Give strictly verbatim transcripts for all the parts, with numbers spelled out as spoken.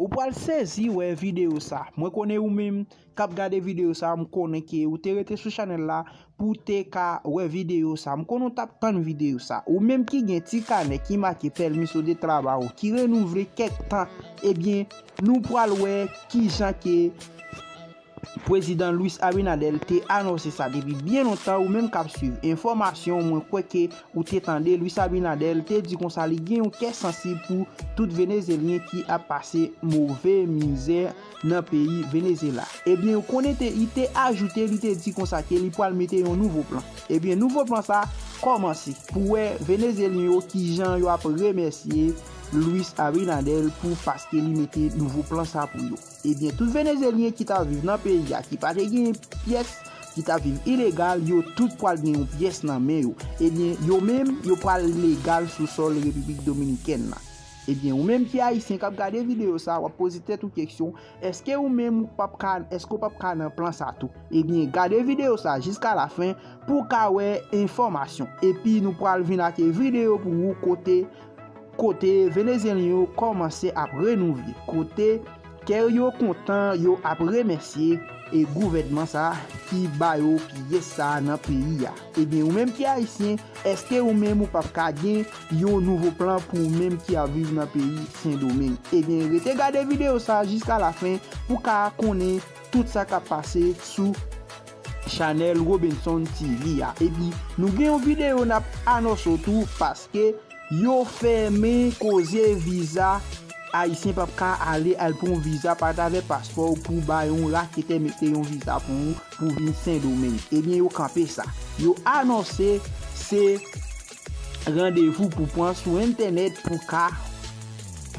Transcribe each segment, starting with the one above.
Ou pral sezi wè videyo sa. Mwen konnen ou menm k ap gade videyo sa, m konnen ke ou te rete sou chanèl la pou w te ka wè videyo sa. M konnen w t ap tann videyo sa. Ou menm ki gen ti kanè ki make permiso de trabajo ki renouvle kèk tan, ebyen, nou pral wè kijan ke Prezidan Luis Abinader te anonse sa depi byen lontan. Ou menm k ap swiv enfòmasyon, mwen kwè ke ou te tande Luis Abinader te di konsa li gen yon kè sansib pou tout Venezelyen ki ap pase move mizè nan peyi Venezyela. Ebyen, ou konnen te, li te ajoute, li te di konsa ke li pral mete yon nouvo plan. Ebyen, nouvo plan sa kòmanse pou wè Venezelyen yo kijan yo ap remèsye Luis Abinader pou paske li mete nouvo plan sa pou yo. Ebyen, tout Venezelyen ki t ap viv nan peyi a, ki pa te gen pyès, ki t ap viv ilegal, yo tout pral gen yon pyès nan men yo. Ebyen, yo menm, yo pral legal sou sòl Repiblik Dominikèn nan. Ebyen, ou menm ki Ayisyen k ap gade videyo sa, w ap poze tèt ou kesyon, èske ou menm ou p ap ka, èske w p ap ka nan plan sa tou? Ebyen, gade videyo sa jiska lafen pou w ka wè enfòmasyon. Epi nou pral vin ak videyo pou ou kote, kote Venezelyen yo kòmanse ap renouvle, kote kè yo kontan, yo ap remèsye e gouvènman sa ki ba yo pyès sa nan peyi a. Ebyen, ou menm ki Ayisyen, èske ou menm ou p ap ka gen yon nouvo plan pou ou menm ki ap viv nan peyi Sendomeng? Ebyen, rete gade videyo sa jiska lafen pou w ka konnen tout sa k ap pase sou chanèl Robinson T V a. Epi, nou gen yon videyo n ap anonse w tou paske yo fèmen koze viza. Ayisyen p ap ka ale al pran yon viza pa atravè paspò w pou bay yon raketè mete yon viza pou ou pou vin Sendomeng. Ebyen, yo kanpe sa. Yo anonse se randevou pou pran sou entènèt pou ka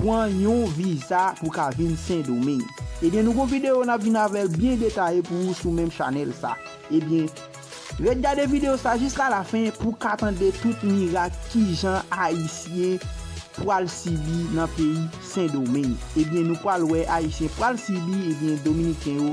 pran yon viza pou ka vin Sendomeng. Ebyen, nou gon videyo n ap vin avè l byen detaye pou ou sou menm chanèl sa. Ebyen, ret gade videyo sa jiska lafen pou ka tande tout mirak kijan Ayisyen pral sibi nan peyi Sendomeng. Ebyen, nou pral wè Ayisyen pral sibi, ebyen, Dominiken yo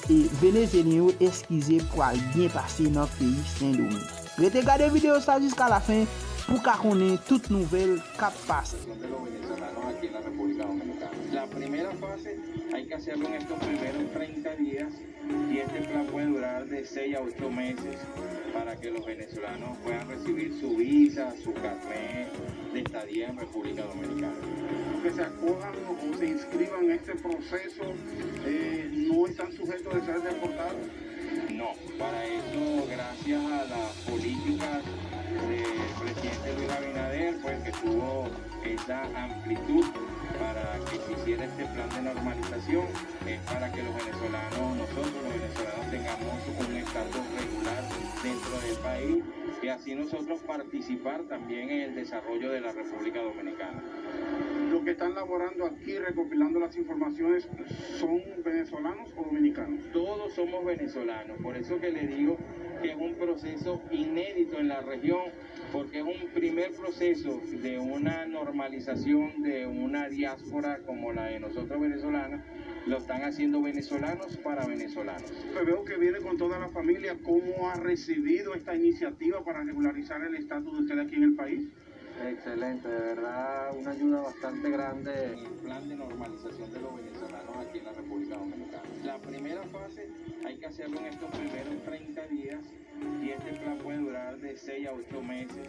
e Venezelyen yo, eskize, pral byen pase nan peyi Sendomeng. Rete gade videyo sa jiska lafen pou ka konnen tout nouvèl k ap pase. De los venezolanos aquí en la República Dominicana. La primera fase hay que hacerlo en estos primeros treinta días y este plan puede durar de seis a ocho meses para que los venezolanos puedan recibir su visa, su carnet de estadía en República Dominicana. Que se acojan o se inscriban en este proceso, eh, no están sujetos de ser deportados. No, para eso, gracias a las políticas del presidente Luis Abinader, pues que tuvo esa amplitud para que se hiciera este plan de normalización, es para que los venezolanos, nosotros los venezolanos tengamos un estatus regular dentro del país y así nosotros participar también en el desarrollo de la República Dominicana. Los que están laborando aquí recopilando las informaciones son venezolanos o dominicanos. Todos somos venezolanos, por eso que le digo que es un proceso inédito en la región, porque es un primer proceso de una normalización de una diáspora como la de nosotros venezolana, lo están haciendo venezolanos para venezolanos. Te veo que viene con toda la familia. ¿Cómo ha recibido esta iniciativa para regularizar el estatus de usted aquí en el país? Excelente, de verdad, una ayuda bastante grande. El plan de normalización de los venezolanos aquí en la República Dominicana. La primera fase hay que hacerlo en estos primeros treinta días y este plan puede durar de seis a ocho meses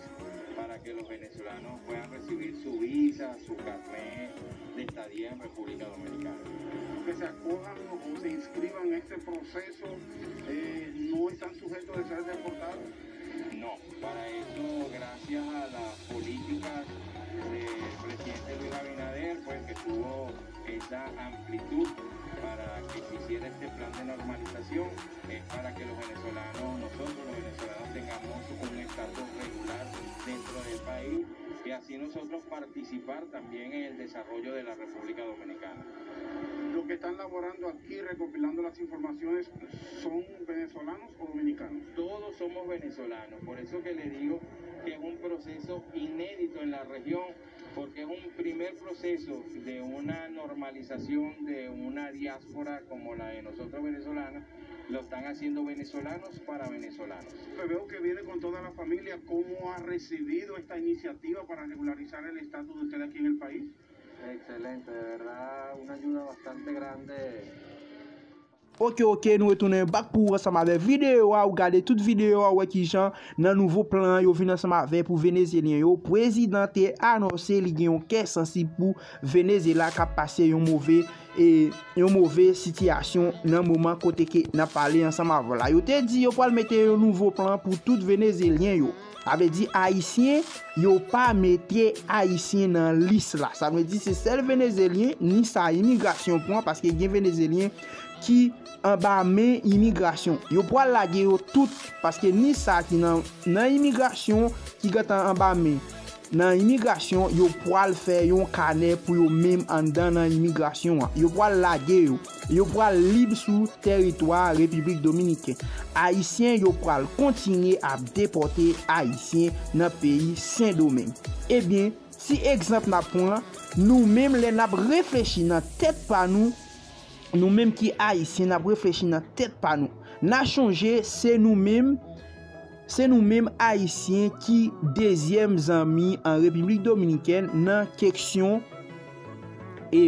para que los venezolanos puedan recibir su visa, su carnet de estadía en República Dominicana. Que se acojan o se inscriban en este proceso, eh, no están sujetos de ser deportados. No, para eso, gracias a las políticas del presidente Luis Abinader, pues que tuvo esa amplitud para que se hiciera este plan de normalización, es para que los venezolanos, nosotros los venezolanos tengamos un estatus regular dentro del país y así nosotros participar también en el desarrollo de la República Dominicana. Los que están laborando aquí recopilando las informaciones son venezolanos o dominicanos. Todos somos venezolanos, por eso que le digo que es un proceso inédito en la región, porque es un primer proceso de una normalización de una diáspora como la de nosotros venezolana, lo están haciendo venezolanos para venezolanos. Te veo que viene con toda la familia. ¿Cómo ha recibido esta iniciativa para regularizar el estatus de usted aquí en el país? Excelente, de verdad, una ayuda bastante grande. Ok, ok, nou retounen back pou ou ansanm avèk videyo a. Ou gade tout videyo a, ou wè kijan nan nouvo plan yo vin ansanm avè pou Venezyelyen yo. Prezidan te anonse li gen yon kè sansib pou Venezyela k ap pase yon move e yon move sitiyasyon nan moman kote ke n ap pale ansanm avè w la. Yo te di yo pral mete yon nouvo plan pou tout Venezyelyen yo. Sa vle di Ayisyen, yo pa mete Ayisyen nan lis la. Sa vle di se sèl Venezyelyen ni sa imigrasyon pran, paske gen Venezyelyen ki anba men imigrasyon. Yo pral lage yo tout, paske ni sa ki nan nan imigrasyon ki gentan anba men nan imigrasyon, yo pral fè yon kanè pou yo menm anndan nan imigrasyon an. Yo pral lage yo. Yo pral lib sou teritwa Repiblik Dominiken. Ayisyen yo pral kontinye ap depòte Ayisyen nan peyi Sendomeng. Ebyen, ti egzanp n ap pran, nou menm lè n ap reflechi nan tèt pa nou, nou menm ki Ayisyen, n ap reflechi nan tèt pa nou. N a chonje se nou menm, se nou menm Ayisyen ki dezyèm zanmi an Repiblik Dominikèn nan keksyon e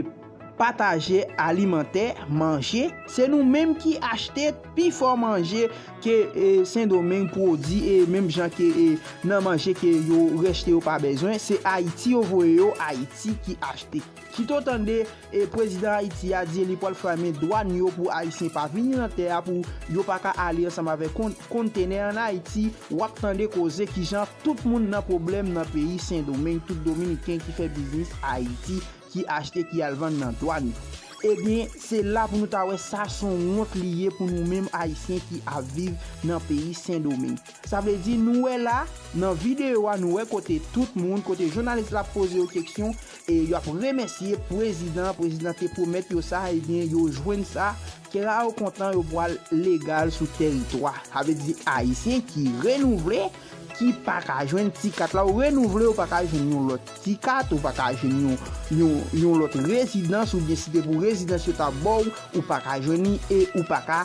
pataje alimantè, manje. Se nou menm ki achte pi fò manje ke e, Sendomeng pwodui e menm jan ke e, nan manje ke yo rejte yo pa bezwen. Se Ayiti yo voye yo, Ayiti ki achte. Kite w tande e prezidan Ayiti a di li pral fèmen dwàn yo pou Ayisyen pa vini nan tè a, pou yo pa ka ale ansanm avèk kon- kontenè ann Ayiti. W ap tande koze kijan tout moun nan pwoblèm nan peyi Sendomeng, tout Dominiken ki fè biznis Ayiti, ki achte, ki al vann nan dwàn yo. Ebyen, se la pou nou ta wè sa se yon wont li ye pou nou menm Ayisyen ki ap viv nan peyi Sendomeng. Sa vle di nou wè la, nan videyo a, nou wè kote tout moun, kote jounalis la ap poze yo keksyon, e yo ap remèsye prezidan, prezidan te pwomèt yo sa, ebyen yo jwenn sa, kè a yo kontan, yo pral legal sou teritwa. Sa vle di Ayisyen ki renouvle, ki pa ka jwenn ti kat la, ou renouvle, ou pa ka jwenn yon lòt ti kat, ou pa ka jwenn yon, yon, yon lòt rezidans, oubyen si te pou rezidans yo ta ba w, ou pa ka jwenn li e ou pa ka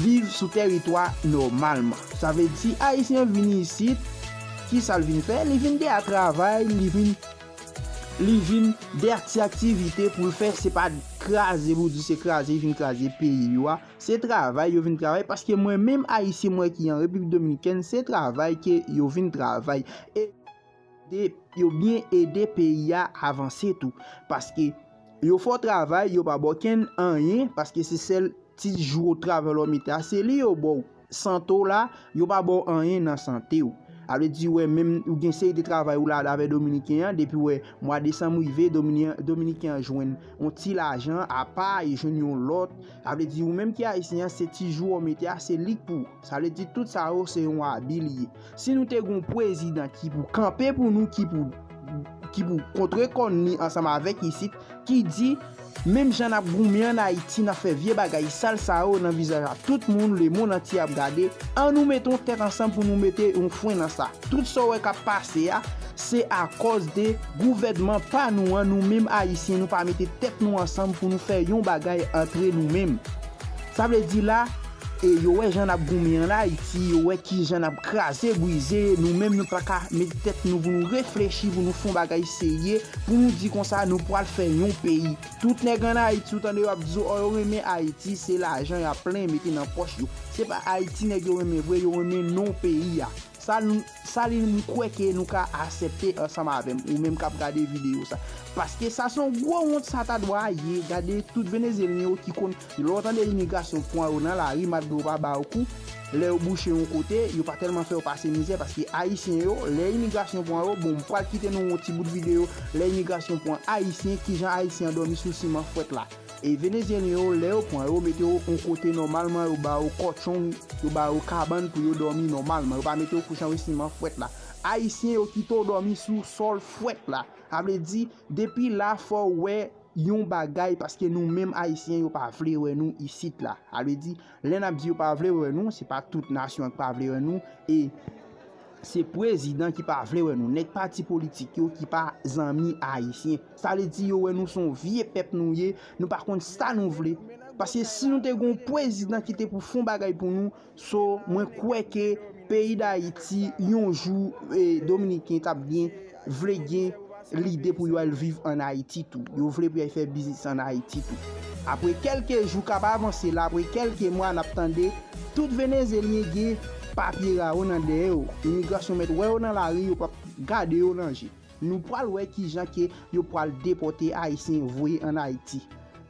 viv sou teritwa nòmalman. Sa vle di Ayisyen vini isit, ki sa l vin fè? Li vin de a travay, li vin li vin de ti aktivite pou l fè, se pa kraze pou di se kraze, vin kraze peyi yo a. Se travay yo vin travay, paske mwen menm Ayisyen mwen ki an Repiblik Dominikèn, se travay ke yo vin travay. E de, yo byen ede peyi a avanse tou. Paske yo fè w travay, yo pa ba w kenn anyen, paske se sèl ti jou travay lè w mete a, se li yo ba w. Sante w la, yo pa ba w anyen nan sante w. Sa vle di, wè, menm ou gen seri de travay ou la avè Dominiken an, depi wè mwa desanm rive, Domini- Dominiken an jwenn yon ti lajan, apa, li jwenn yon lòt. Sa vle di, ou menm ki Ayisyen an, se ti jou w mete a, se li k pou ou. Sa vle di, tout sa yo, se yon abi li ye. Si nou te gen yon prezidan ki pou kanpe pou nou, ki pou ki pou kontre kòn li ansanm avèk isit, ki di, menm jan n ap goumen ann Ayiti, n ap fè vye bagay sal sa yo nan vizaj a tout moun, lemonn antye ap gade, ann nou mete yon tèt ansanm pou nou mete yon fren nan sa. Tout sa w wè k ap pase a, se akòz de gouvènman pa nou an, nou menm Ayisyen, nou pa mete tèt nou ansanm pou nou fè yon bagay antre nou menm. Sa vle di la, e yo wè jan n ap goumen ann Ayiti, yo wè kijan n ap kraze brize, nou menm nou pa ka met tèt nou pou nou reflechi, pou nou fè yon bagay serye, pou nou di konsa nou pral fè yon peyi. Tout nèg ann Ayiti, ou tande yo ap di w, o, yo renmen Ayiti, se lajan y ap plen mete nan pòch yo. Se pa Ayiti nèg yo renmen vre, yo renmen non peyi a. Sa, sa li m kwè ke nou ka aksepte ansanm avè m, ou menm k ap gade videyo sa. Paske sa se yon gwo wont sa ta dwa ye. Gade tout Venezyelyen yo ki konn, lè w tande imigrasyon pran yo nan lari, malgre yo pa ba yo kou, lè yo bouche yon kote, yo pa tèlman fè yo pase mizè, paske Ayisyen yo, lè imigrasyon pran yo, bon, m pral kite nou yon ti bout videyo, lè imigrasyon pran Ayisyen, kijan Ayisyen an dòmi sou siman fwèt la. E Venezyelyen yo, lè yo pran yo, mete yo yon kote nòmalman, yo ba yo kòchong, yo ba yo kabann pou yo dòmi nòmalman. Yo pa mete yo kouche anba siman fwèt la. Ayisyen yo kite w dòmi sou sòl fwèt la. Sa vle di, depi la, fò w wè yon bagay, paske nou menm Ayisyen, yo pa vle wè nou isit la. Sa vle di, lè n ap di yo pa vle wè nou, se pa tout nasyon an ki pa vle wè nou. E se prezidan ki pa vle wè nou. Nèg pati politik yo ki pa zanmi Ayisyen. Sa vle di yo wè nou se yon vye pèp nou ye, nou pa konn sa nou vle. Paske si nou te gen yon prezidan ki te pou fè yon bagay pou nou, so, mwen kwè ke peyi Dayiti, yon jou, e, Dominiken t ap gen, vle gen lide pou yo al viv ann Ayiti tou. Yo vle pou y al fè biznis ann Ayiti tou. Apre kèlke jou k ap avanse la, apre kèlke mwa, n ap tande tout Venezelyen gen papye ra yo nan dèyè yo. Imigrasyon mèt wè yo nan lari, yo p ap gade yo nan je. Nou pral wè kijan ke yo pral depòte Ayisyen voye ann Ayiti.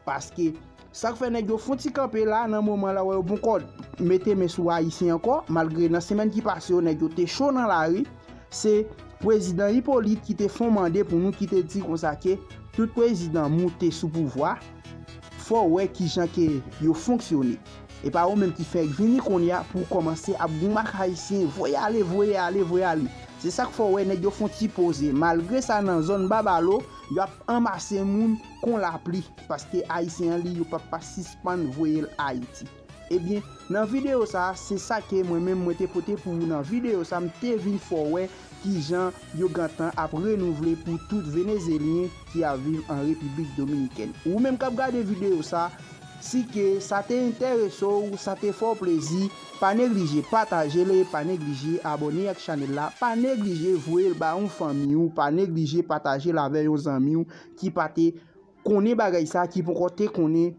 Paske sa k fè nèg yo fon ti kanpe la nan moman la, wè yo ponkò mete men sou Ayisyen ankò, malgre nan semèn ki pase yo, nèg yo te cho nan lari. Se prezidan Ipolit ki te fon mande pou nou, ki te di konsa ke tout prezidan moute sou pouvwa, fò w wè kijan ke yo fonksyone. E pa ou menm ki fèk vini kounye a pou w kòmanse ap goumak Ayisyen, voye ale, voye ale, voye ale. Se sa k fè w wè nèg yo fon ti poze. Malgre sa, nan zòn Babalo, y ap anmase moun kon lapli, paske Ayisyen an li, yo p ap pa sispann voye l Ayiti. Ebyen, nan videyo sa, se sa ke mwen menm mwen te pote pou ou nan videyo sa, m te vin fè w wè kijan yo gentan ap renouvle pou tout Venezelyen ki ap viv an Repiblik Dominikèn. Ou menm k ap gade videyo sa, si ke sa te enterese w, sa te fè w plezi, pa neglije pataje l, pa neglije abòne ak chanèl la, pa neglije voye l ba yon fanmi w, pa neglije pataje l avè yon zanmi w ki pa te konnen bagay sa, ki poko te konnen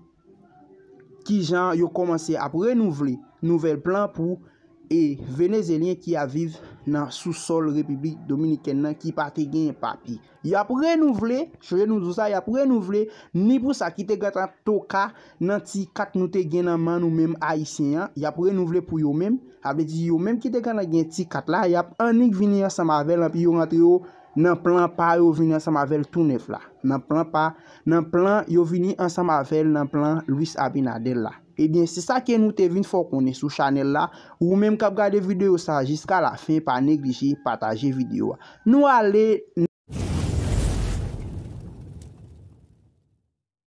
kijan yo kòmanse ap renouvle nouvèl plan pou e Venezelyen ki ap viv nan sousòl Repiblik Dominikèn nan ki pa te gen papye. Y ap renouvle, chonje nou di w sa, y ap renouvle ni pou sa ki te gentan toka nan ti kat nou te gen nan men nou menm Ayisyen an, y ap renouvle pou yo menm. Sa vle di yo menm ki te gentan gen ti kat la, y ap annik vini ansanm avè l, anpi yo rantre yo nan plan pa yo vini ansanm avè l tou nèf la. Nan plan pa, nan plan yo vini ansanm avè l nan plan Luis Abinader la. Ebyen, se sa ke nou te vin fè w konnen sou chanèl la. Ou menm k ap gade videyo sa jiska lafen, pa neglije pataje videyo a. Nou ale